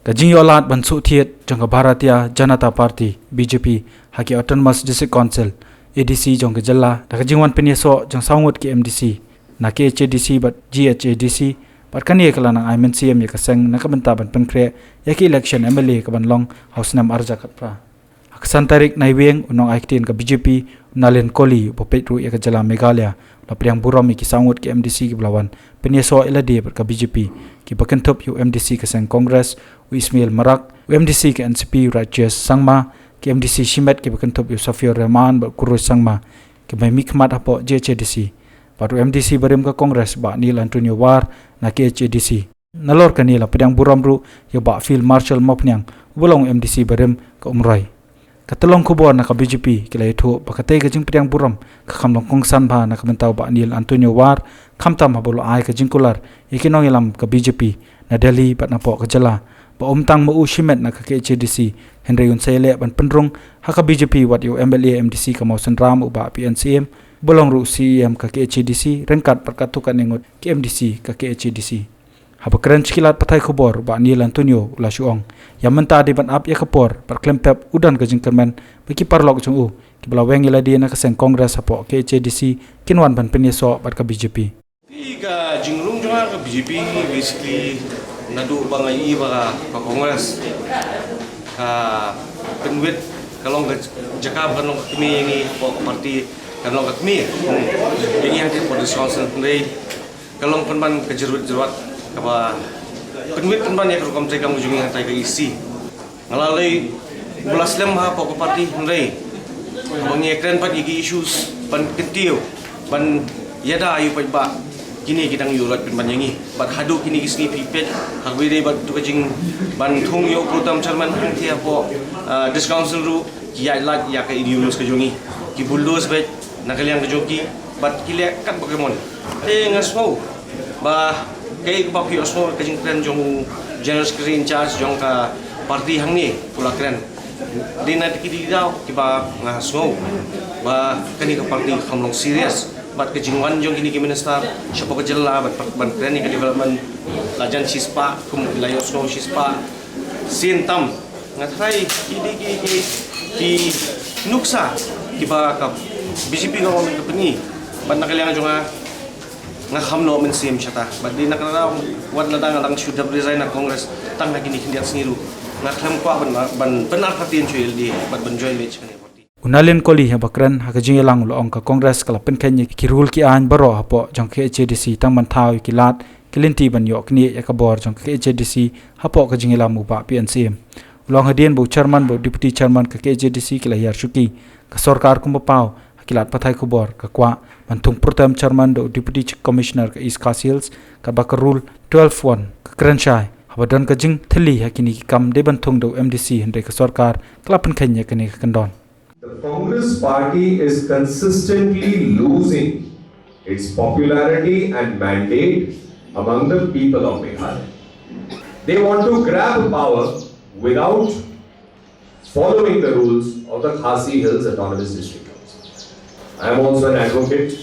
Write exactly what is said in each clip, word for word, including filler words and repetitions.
Ka jingïoh lad ban suhthied jong ka Bharatiya Janata Party, B J P, ha ki Autonomous District Council, A D C, jong ka jylla, da ka jingwan pynïasoh jong saw ngut ki M D C na K H A D C bad G H A D C, bad kane ka la nang ai mynsiem ïa ka seng na ka bynta ban pynkhreh ïa ki election M L A ka ban long ha u snem ar hajar khatphra. Ha ka san tarik Naiwieng, u nongaiktien ka B J P, u Nalin Kohli, uba peit ruh ïa ka jylla Meghalaya, u la pdiang burom ïa ki saw ngut ki M D C kiba la wan pynïasoh ïa lade bad ka B J P, kiba kynthup ïa u M D C ka seng Congress, u Ismail Marak, u M D C ka N C P, u Rajesh Sangma, ki M D C shimet kiba kynthup ïa u Safiur Rahman bad u Kurosh Sangma, kiba mihkhmat hapoh G H A D C, bad u M D C barim ka Congress, Bah Neil Antonio War, na K H A D C. Nalor kane, la pdiang burom ruh ïa u Bah Field Marshal Mawphniang, uba long M D C barim ka Umroi. Ka tyllong khubor na ka B J P ki la ïathuh ba katei ka jingpdiang burom ka kham long kongsan bha na ka bynta u Bah Neil Antonio War, khamtam haba u la ai ka jingkular ïa ki nongïalam ka B J P na Delhi bad napoh ka jylla, ba ym tang ma u shimet na ka K H A D C, hynrei un sa ïaleh ban pynrung ha ka B J P wat ïa u M L A M D C ka Mawsynram, u Bah P N Syiem, uba long ruh C E M ka K H A D C ryngkat bad katto katne ngut ki M D C ka K H A D C. Haba kren sha ki lad pathai khubor, u Bah Neil Antonio u la shu ong, ïa mynta dei ban ap ïa ka por, bad khlem pep u don ka jingkyrmen ba ki paralok jong u, kiba la weng ïa lade na ka seng Congress hapoh K H A D C, kin wan ban pynïasoh bad ka B J P. Te ka jingrung jong nga ka B J P, basically, naduh ba nga ïohi ba ka, ka Congress ka pynwit, ka long ka jaka, ka long ka kmie ïa ngi, hapoh ka party, ka long ka kmie ïa ngi hangtei hapoh District Council, hynrei ka long pynban ka jyrwit jyrwat kaba pynwit pynban ïa ka rukom treikam ka jong ngi hangtai ka E C. Nga la lei ba la slem ha hapoh ka party, hynrei haba ngi kren pat ïa ki issues ban kyntiew, ban ïada ïa u paidbah, kine ki dang ïuh lait pynban ïa ngi. Bad haduh kine ki sngi phi peit, ha kaba ïadei bad tu ka jing ban thung ïa u pro tem chairman hangtei hapoh, ah, District Council ruh, ki ïaid lait ïa ka ignorance ka jong ngi. Ki bulldoze beit na ka liang ka jong ki, bad ki leh kat ba ki mon. Te nga sngew ba kaei kaba phi ïohsngew ka jingkren jong u General Secretary in charge jong ka party hangne, u la kren. Dei na ki dei daw kiba nga sngew ba kane ka party kam long serious. Bad ka jingwan jong kine ki minister shapoh ka jylla ban, ban kren ïa ka development, la jan shispah, kum ki la ïohsngew shispah. Sien tam, nga tharai ki dei ki, ki, ki nuksa kiba ka B J P ka wan ka pyni. Bad na ka liang jong nga, nga kham noh mynsiem shata. Bad dei na ka daw, wat lada nga dang shu dep resign na Congress tang ha kine khyndiat sngi ruh, nga khlem kwah ban, ban, ban artatien shuh ïa lade bad ban join beit sha kane ka party. U Nalin Kohli haba kren ha ka jingïalang u la ong ka Congress ka la pynkheiñ ïa ki rule ki aiñ baroh hapoh jong ka K H A D C tang ban thaw ïa ki lad ki lynti ban ïoh knieh ïa ka bor jong ka K H A D C hapoh ka jingïalam u Bah P N Syiem. U la ong hadien ba u chairman bad u deputy chairman ka K H A D C ki la hiar shuki, ka sorkar kumba paw ha ki lad pathai khubor ka kwah ban thung pro tem chairman da u deputy commissioner ka East Khasi Hills, katba ka rule twelve one ka kren shai, haba don ka jingthylli ha kine ki kam dei ban thung da u M D C, hynrei ka sorkar ka la pynkheiñ ïa kane ka kyndon. The Congress party is consistently losing its popularity and mandate among the people of Meghalaya. They want to grab power without following the rules of the Khasi Hills Autonomous District Council. I am also an advocate.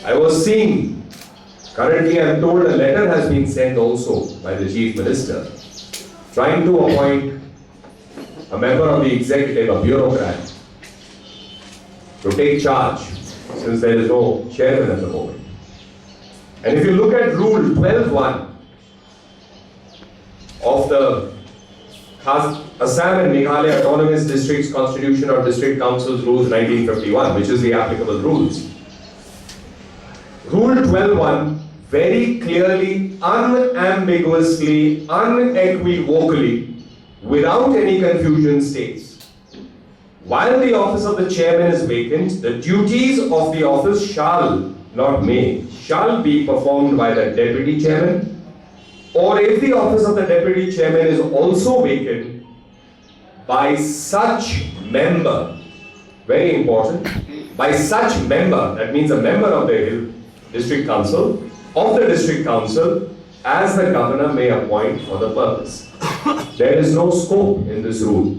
I was seeing, currently I am told a letter has been sent also by the Chief Minister trying to appoint a member of the executive, a bureaucrat, to take charge, since there is no chairman at the moment. And if you look at Rule twelve one of the Khas-, Assam and Meghalaya Autonomous Districts Constitution or District Councils Rules nineteen fifty-one, which is the applicable rules, Rule twelve one very clearly, unambiguously, unequivocally, without any confusion states, while the office of the chairman is vacant, the duties of the office shall, not may, shall be performed by the deputy chairman, or if the office of the deputy chairman is also vacant, by such member, very important, by such member, that means a member of the Hill District Council, of the District Council, as the governor may appoint for the purpose. There is no scope in this rule